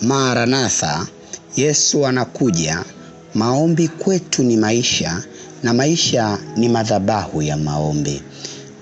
Maranatha, Yesu anakuja. Maombi kwetu ni maisha na maisha ni madhabahu ya maombi.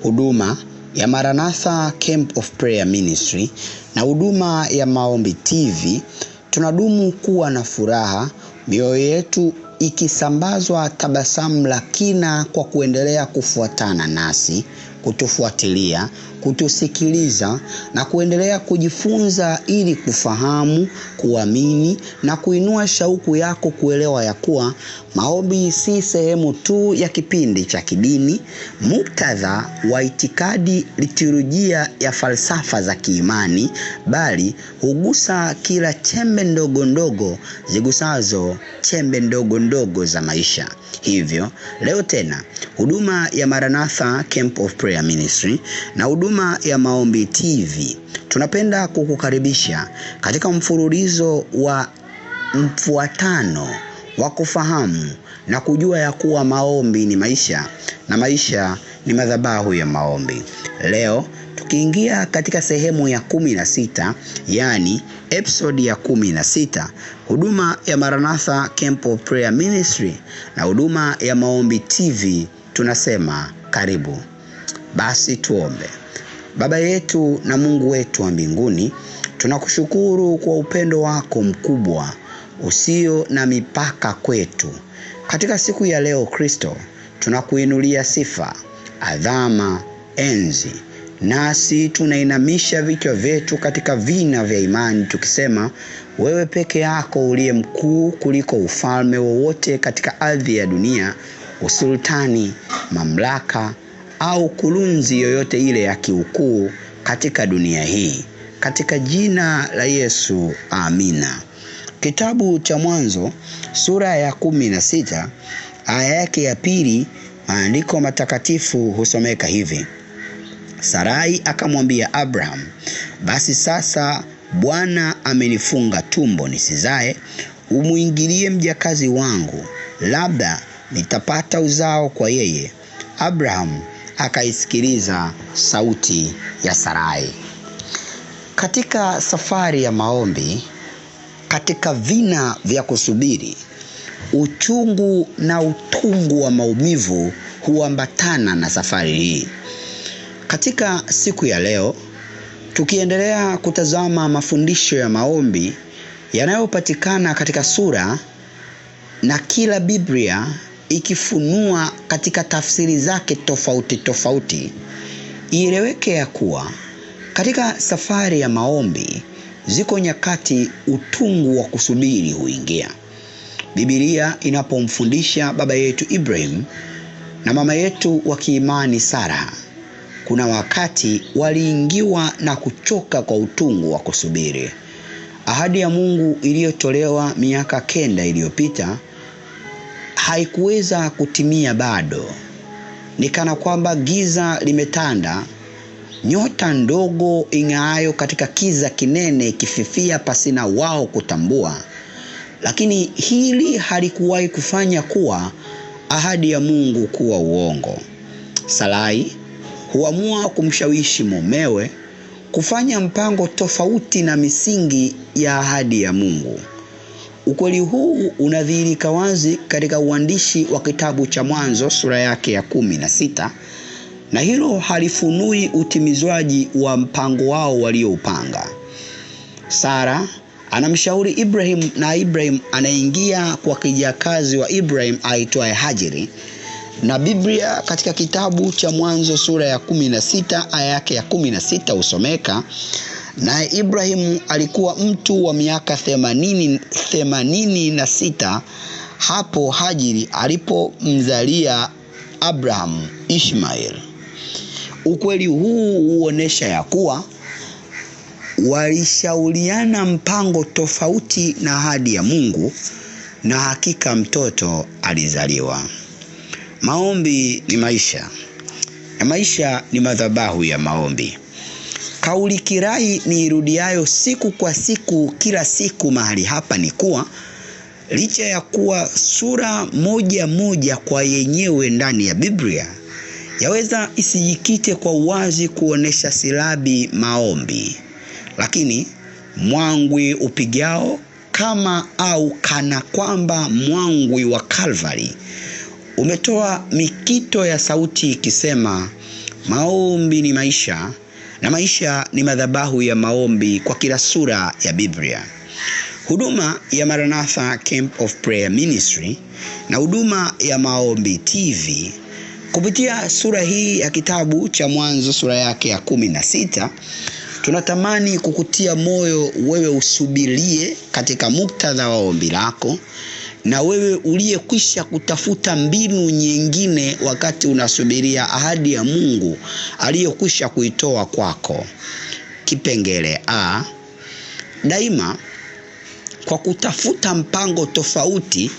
Huduma ya Maranatha Camp of Prayer Ministry na huduma ya Maombi TV tunadumu kuwa na furaha, mioyo yetu ikisambazwa tabasamu la kina kwa kuendelea kufuatana nasi, kutufuatilia, kutusikiliza na kuendelea kujifunza ili kufahamu, kuamini na kuinua shauku yako kuelewa ya kuwa maombi si sehemu tu ya kipindi cha kidini, muktadha wa itikadi, liturujia ya falsafa za kiimani, bali hugusa kila chembe ndogo ndogo zigusazo chembe ndogo ndogo za maisha. Hivyo leo tena huduma ya Maranatha Camp of Prayer Ministry na huduma ya Maombi TV tunapenda kukukaribisha katika mfululizo wa mfuatano wa kufahamu na kujua ya kuwa maombi ni maisha na maisha ni madhabahu ya maombi. Leo tukiingia katika sehemu ya 16, yani episode ya 16, huduma ya Maranatha Camp of Prayer Ministry na huduma ya Maombi TV tunasema karibu. Basi tuombe. Baba yetu na Mungu wetu wa mbinguni, tunakushukuru kwa upendo wako mkubwa usio na mipaka kwetu. Katika siku ya leo Kristo, tunakuinulia sifa, adhama, enzi. Nasi tunainamisha vichwa vyetu katika vina vya imani tukisema, wewe peke yako uliye mkuu kuliko ufalme wowote katika ardhi ya dunia, usultani, mamlaka au kulunzi yoyote ile ya kiukuu katika dunia hii. Katika jina la Yesu, amina. Kitabu cha Mwanzo sura ya 16 aya yake ya 2, maandiko matakatifu husomeka hivi: Sarai akamwambia Abraham, basi sasa Bwana amenifunga tumbo nisizae, umuingilie mjakazi wangu, labda nitapata uzao kwa yeye. Abraham akaisikiliza sauti ya Sarai. Katika safari ya maombi, katika vina vya kusubiri, uchungu na utungu wa maumivu huambatana na safari hii. Katika siku ya leo, tukiendelea kutazama mafundisho ya maombi yanayopatikana katika sura na kila Biblia ikifunua katika tafsiri zake tofauti tofauti, ieleweke ya kuwa katika safari ya maombi ziko nyakati utungu wa kusubiri huingia. Biblia inapomfundisha baba yetu Ibrahim na mama yetu wa kiimani Sara, kuna wakati waliingiwa na kuchoka kwa utungu wa kusubiri. Ahadi ya Mungu iliyotolewa miaka 9 iliyopita haikuweza kutimia bado. Ni kana kwamba giza limetanda, nyota ndogo ing'aayo katika kiza kinene ikififia pasina wao kutambua. Lakini hili halikuwahi kufanya kuwa ahadi ya Mungu kuwa uongo. Sarai huamua kumshawishi mumewe kufanya mpango tofauti na misingi ya ahadi ya Mungu. Ukweli huu unadhihirika wazi katika uandishi wa kitabu cha Mwanzo sura yake ya 16, na hilo halifunui utimizwaji wa mpango wao walioupanga. Sara anamshauri Ibrahim na Ibrahim anaingia kwa kijakazi wa Ibrahim aitwaye Hajiri. Na Biblia katika kitabu cha Mwanzo sura ya 16 aya yake ya 16 husomeka, naye Ibrahim alikuwa mtu wa miaka 86 hapo Hajiri alipomzalia Abraham Ishmael. Ukweli huu huonesha ya kuwa walishauriana mpango tofauti na ahadi ya Mungu, na hakika mtoto alizaliwa. Maombi ni maisha, na maisha ni madhabahu ya maombi. Kauli kirai ni irudiayo siku kwa siku, kila siku mahali hapa ni kuwa licha ya kuwa sura moja moja kwa yenyewe ndani ya Biblia yaweza isijikite kwa uwazi kuonesha silabi maombi, lakini Mwangwi upigao kama au kana kwamba mwangwi wa Kalvari umetoa mikito ya sauti ikisema, maombi ni maisha na maisha ni madhabahu ya maombi kwa kila sura ya Biblia. Huduma ya Maranatha Camp of Prayer Ministry na huduma ya Maombi TV kupitia sura hii ya kitabu cha Mwanzo sura yake ya 16, tunatamani kukutia moyo wewe usubirie katika muktadha wa ombi lako, na wewe uliyekwisha kutafuta mbinu nyingine wakati unasubiria ahadi ya Mungu aliyokwisha kuitoa kwako. Kipengele A, daima kwa kutafuta mpango tofauti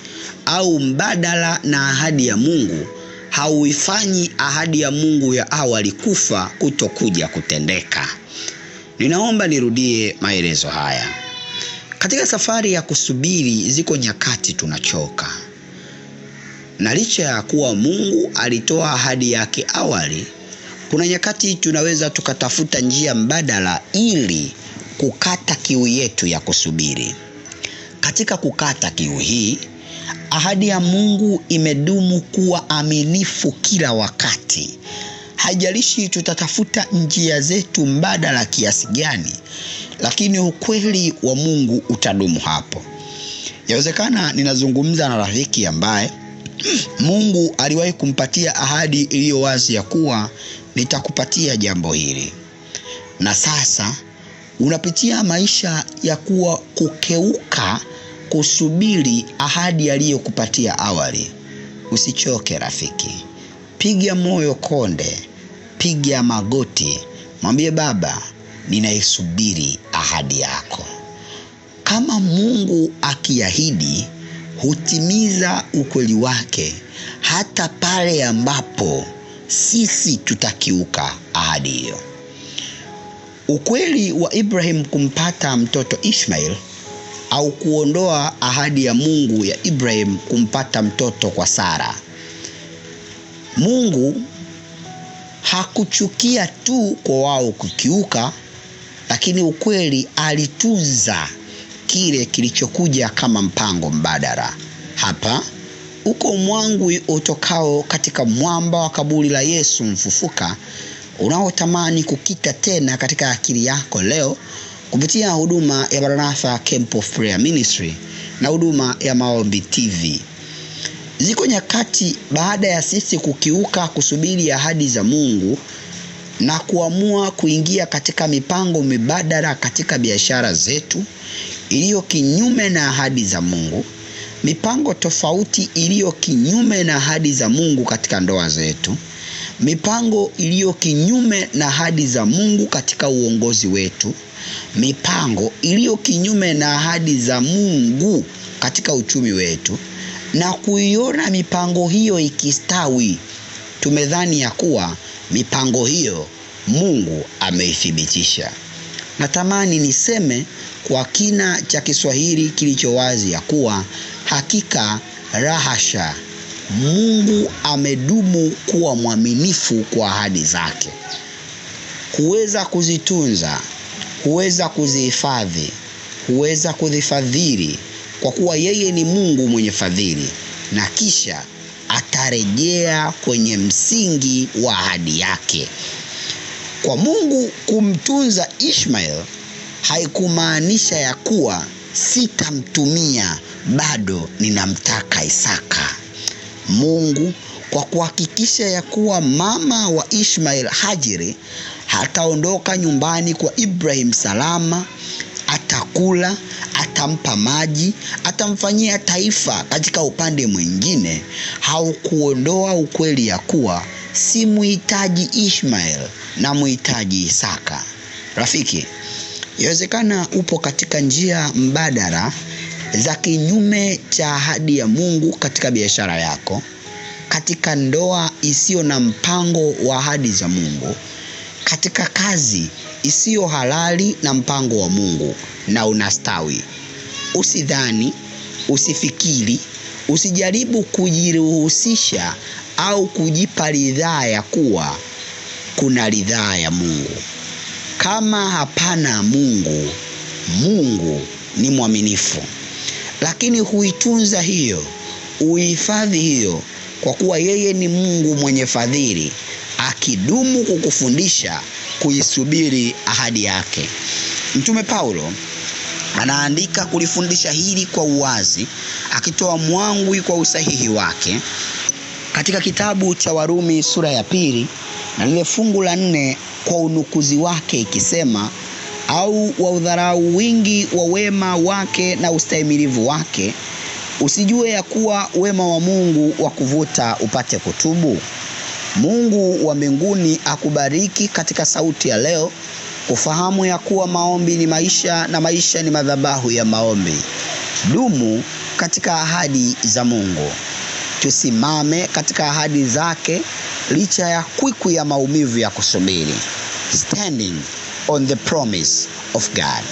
au mbadala na ahadi ya Mungu, hauifanyi ahadi ya Mungu ya awali kufa kutokuja kutendeka. Ninaomba nirudie maelezo haya. Katika safari ya kusubiri ziko nyakati tunachoka. Na licha ya kuwa Mungu alitoa ahadi yake awali, kuna nyakati tunaweza tukatafuta njia mbadala ili kukata kiu yetu ya kusubiri. Katika kukata kiu hii, ahadi ya Mungu imedumu kuwa aminifu kila wakati. Haijalishi tutatafuta njia zetu mbadala kiasi gani, lakini ukweli wa Mungu utadumu hapo. Yawezekana ninazungumza na rafiki ambaye Mungu aliwahi kumpatia ahadi iliyo wazi ya kuwa nitakupatia jambo hili. Na sasa unapitia maisha ya kuwa kukeuka kusubiri ahadi aliyokupatia awali. Usichoke rafiki. Piga moyo konde, piga magoti, mwambie Baba, ninaisubiri ahadi yako. Kama Mungu akiahidi, hutimiza ukweli wake hata pale ambapo sisi tutakiuka ahadi hiyo. Ukweli wa Ibrahim kumpata mtoto Ishmael au kuondoa ahadi ya Mungu ya Ibrahim kumpata mtoto kwa Sara. Mungu hakuchukia tu kwa wao kukiuka, lakini ukweli alitunza kile kilichokuja kama mpango mbadala. Hapa uko mwangwi utokao katika mwamba wa kaburi la Yesu mfufuka, unaotamani kukita tena katika akili yako leo kupitia huduma ya Maranatha Camp of Prayer Ministry na huduma ya Maombi TV. Ziko nyakati baada ya sisi kukiuka kusubiri ahadi za Mungu na kuamua kuingia katika mipango mibadala katika biashara zetu iliyo kinyume na ahadi za Mungu, mipango tofauti iliyo kinyume na ahadi za Mungu katika ndoa zetu, mipango iliyo kinyume na ahadi za Mungu katika uongozi wetu, mipango iliyo kinyume na ahadi za Mungu katika uchumi wetu, na kuiona mipango hiyo ikistawi, tumedhani ya kuwa mipango hiyo Mungu ameithibitisha. Natamani niseme kwa kina cha Kiswahili kilicho wazi ya kuwa hakika rahasha, Mungu amedumu kuwa mwaminifu kwa ahadi zake. Huweza kuzitunza, huweza kuzihifadhi, huweza kuzifadhili, kwa kuwa yeye ni Mungu mwenye fadhili, na kisha atarejea kwenye msingi wa ahadi yake. Kwa Mungu kumtunza Ishmael haikumaanisha ya kuwa sitamtumia, bado ninamtaka Isaka. Mungu kwa kuhakikisha ya kuwa mama wa Ishmael Hajiri hataondoka nyumbani kwa Ibrahim salama, atakula, atampa maji, atamfanyia taifa. Katika upande mwingine, haukuondoa ukweli ya kuwa si muhitaji Ishmael na muhitaji Isaka. Rafiki, yawezekana upo katika njia mbadala za kinyume cha ahadi ya Mungu katika biashara yako, katika ndoa isiyo na mpango wa ahadi za Mungu, katika kazi isiyo halali na mpango wa Mungu, na unastawi. Usidhani, usifikiri, usijaribu kujiruhusisha au kujipa ridhaa ya kuwa kuna ridhaa ya Mungu. Kama hapana Mungu, Mungu ni mwaminifu. Lakini huitunza hiyo, uihifadhi hiyo, kwa kuwa yeye ni Mungu mwenye fadhili, akidumu kukufundisha kuisubiri ahadi yake. Mtume Paulo anaandika kulifundisha hili kwa uwazi, akitoa mwangwi kwa usahihi wake katika kitabu cha Warumi sura ya 2 na lile fungu la 4 kwa unukuzi wake ikisema, au wa udharau wingi wa wema wake na ustahimilivu wake, usijue ya kuwa wema wa Mungu wa kuvuta upate kutubu. Mungu wa mbinguni akubariki katika sauti ya leo kufahamu ya kuwa maombi ni maisha na maisha ni madhabahu ya maombi. Dumu katika ahadi za Mungu. Tusimame katika ahadi zake licha ya kwikwi ya maumivu ya kusubiri. Standing on the promise of God.